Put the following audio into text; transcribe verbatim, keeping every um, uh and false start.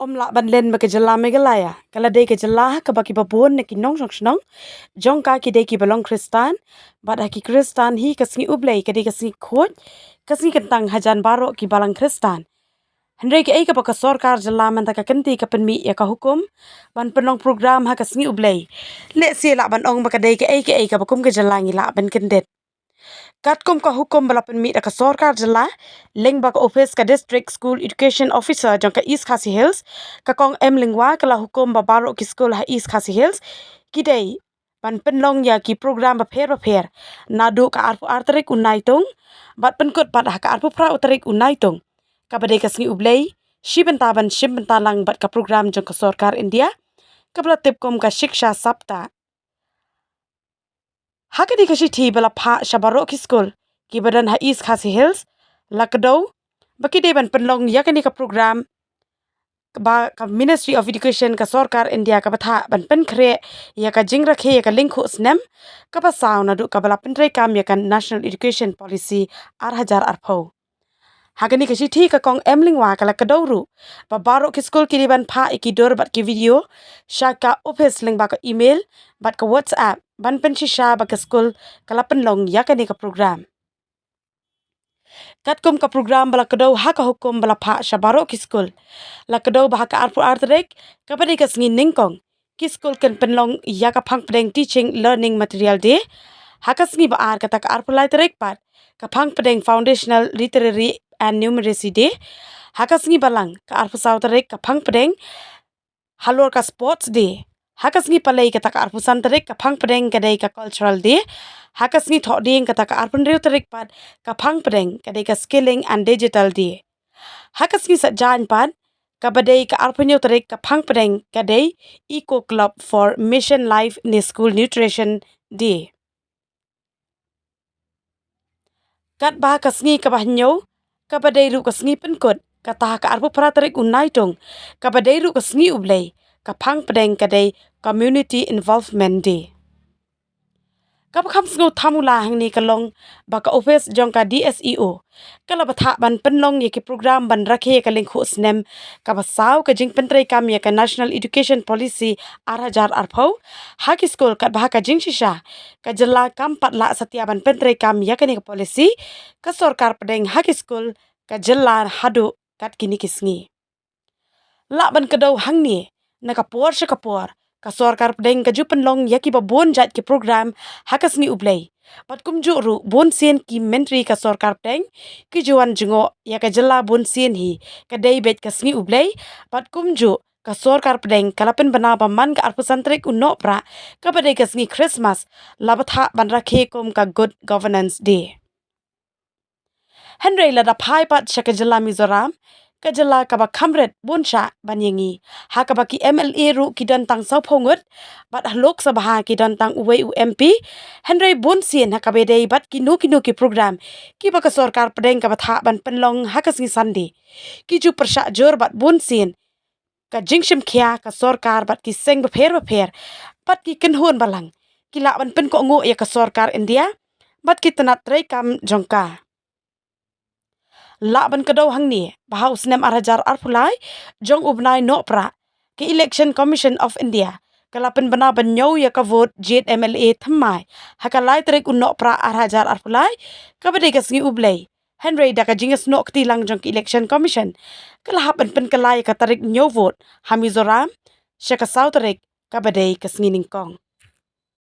Ym lah ban len ba ka jylla Meghalaya ka la dei ka jylla ha kaba ki babun na ki nongshong shnong jong ka ki dei ki ba long Khristan, bad ha ki Khristan hi ka sngi U Blei ka dei ka sngi khuid, ka sngi kyntang hajan baroh ki balang Khristan. Hynrei kaei kaba ka sorkar jylla mynta ka kynti ka pynmih ïa ka hukum ban pynlong program ha ka sngi U Blei, lehse lah ban ong ba ka dei kaei kaei kaba kum ka jylla ngi lah ban kyndit. Katkum ka hukum ba la pynmih da ka sorkar jylla lyngba ka ophis ka District School Education Officer jong ka East Khasi Hills, ka Kong M Lyngwa ka la hukum ba baroh ki skul ha East Khasi Hills ki dei ban pynlong ïa ki program bapher bapher naduh ka arphew ar tarik u Naitung bad pynkut pat ha ka arphew phra u tarik u Naitung, kaba dei ka sngi U Blei, shi bynta ban shim bynta lang bad ka program jong ka sorkar India kaba la tip kum ka Shiksha Saptah. Ha kane ka shithi ba la phah sha baroh ki skul kiba don ha East Khasi Hills, la kdew ba ki dei ban pynlong ïa kane ka program ba ka Ministry of Education ka sorkar India ka bthah ban pynkhreh ïa ka jingrakhe ïa ka lyngkhuh snem kaba saw naduh kaba la pyntreikam ïa ka National Education Policy ar hajar arphew. Ha kane ka shithi ka Kong M Lyngwa ka la kdew ruh ba baroh ki skul ki dei ban phah ïa ki dur bad ki video sha ka ophis lyngba ka email bad ka WhatsApp ban pynshisha ba ka skul ka la pynlong ïa kane ka program. Katkum ka program ba la kdew ha ka hukum ba la phah sha baroh ki skul, la kdew ba ha ka arphew ar tarik kaba dei ka sngi nyngkong, ki skul kin pynlong ïa ka Phang Pdeng Teaching Learning Material Day. Ha ka sngi ba ar, kata ka arphew lai tarik pat, ka Phang Pdeng Foundational Literary and Numeracy Day. Ha ka sngi ba lang, ka arphew saw tarik, ka Phang Pdeng halor ka Sports Day. Ha ka sngi palei, kata ka arphew san tarik, ka Phang Pdeng ka dei ka Cultural Day. Ha ka sngi thohdieng, kata ka arphew hynriew tarik pat, ka Phang Pdeng ka dei ka Skilling and Digital Day. Ha ka sngi saitjaiñ pat, kaba dei ka arphew hynñiew tarik, ka Phang Pdeng ka dei Eco Club for Mission Life ne School Nutrition Day. Katba ka sngi kaba hynñiew, kaba dei ruh ka sngi pynkut, kata ha ka arphew phra tarik u Naitung, kaba dei ruh ka sngi U Blei, ka Phang Pdeng ka dei Community Involvement Day. Kaba kham sngew thamula hangne ka long ba ka ophis jong ka D S E O ka la bthah ban pynlong ïa ki program ban rakhe ïa ka lyngkhuh snem kaba saw ka jingpyntreikam ïa ka National Education Policy ar hajar arphew ha ki skul, katba ha ka jingshisha ka jylla kam pat lah satia ban pyntreikam ïa kane ka policy, ka sorkar pdeng ha ki skul ka jylla haduh kat kine ki sngi. Lah ban kdew hangne, na ka por sha ka por, ka sorkar pdeng ka ju pynlong ïa kiba bun jait ki program ha ka sngi U Blei. Bad kumjuh ruh bun sien ki myntri ka sorkar pdeng ki ju wan jngoh ïa ka jylla bun sien hi ka dei beit ka sngi U Blei. Bad kumjuh ka sorkar pdeng ka la pynbna ba man ka arphew san tarik u Nohprah, kaba dei ka sngi Christmas, la bthah ban rakhe kum ka Good Governance Day. Hynrei lada phai pat sha ka jylla Mizoram, ka jylla kaba kham rit bun shah ban ïa ngi, ha kaba ki M L A ruh ki don tang sawphew ngut, bad ha Lok Sabha ki don tang uwei u M P. Hynrei bun sien ha kaba dei bad kino kino ki program kiba ka sorkar pdeng ka bthah ban pynlong ha ka sngi Sunday, ki ju pyrshah jur bad bun sien ka jingshim khia ka sorkar bad ki seng bapher bapher bad ki kynhun balang ki lah ban pynkohnguh ïa ka sorkar India bad ki tnat treikam jong ka. Lah ban kdew hangne ba ha u snem ar hajar arphew lai, jong u bnai Nohprah, ka Election Commission of India ka la pynbna ban ñiew ïa ka vote jied M L A thymmai ha ka lai tarik u Nohprah ar hajar arphew lai, kaba dei ka sngi U Blei. Hynrei da ka jingïasnoh kti lang jong ka Election Commission, ka la hap ban pynkylla ïa ka tarik ñiew vote ha Mizoram sha ka saw tarik, kaba dei ka sngi nyngkong.